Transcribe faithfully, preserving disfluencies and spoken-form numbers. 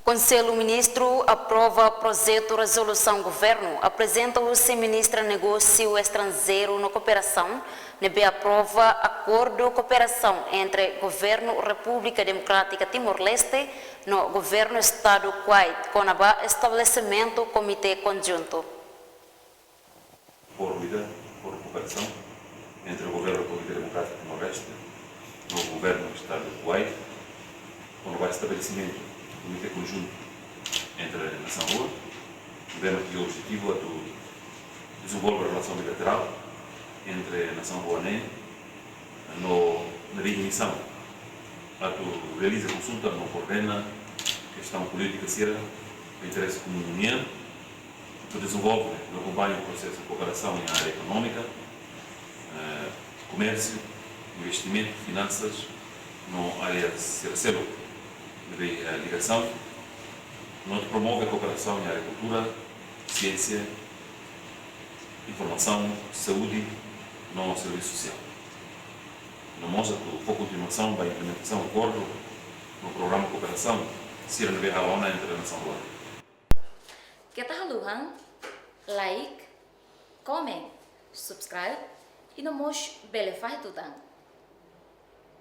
Konsellu Ministru aprova projetu rezolusaun governu aprezenta husi Ministra Negósiu Estranjeiru no Kooperasaun, ne'ebé aprova akordu kooperasaun entre Governu Repúblika Demokrátika Timor-Leste no Governu Estadu Kuwait kona-ba estabelesimentu komité konjuntu. Akordu ida, akordu kooperasaun entre Governu Repúblika Demokrátika Timor-Leste no Governu Estadu Kuwait, kona-ba estabelesimentu komité konjuntu entre nasaun rua, ne'ebé mak iha objetivu atu dezenvolve relasaun bilaterál entre nasaun rua ne'e, no ne'ebé iha misaun atu realiza konsulta no koordena kestaun polítika sira ba interese komún nian, atu dezenvolve no akompaña prosesu kooperasaun iha área ekonómika, eh, komérsiu, investimentu, finansas, no área sira seluk ne'ebé iha ligasaun, no atu promove kooperasaun iha área kultura, siénsia, informasaun, saúde, no servisu sosiál. No mós atu fó kontinuasaun ba implementasaun akordu no programa kooperasaun sira ne'ebé hala'o ona entre nasaun rua. Keta haluhan like, comment, subscribe, i no mós bele fahe tutan.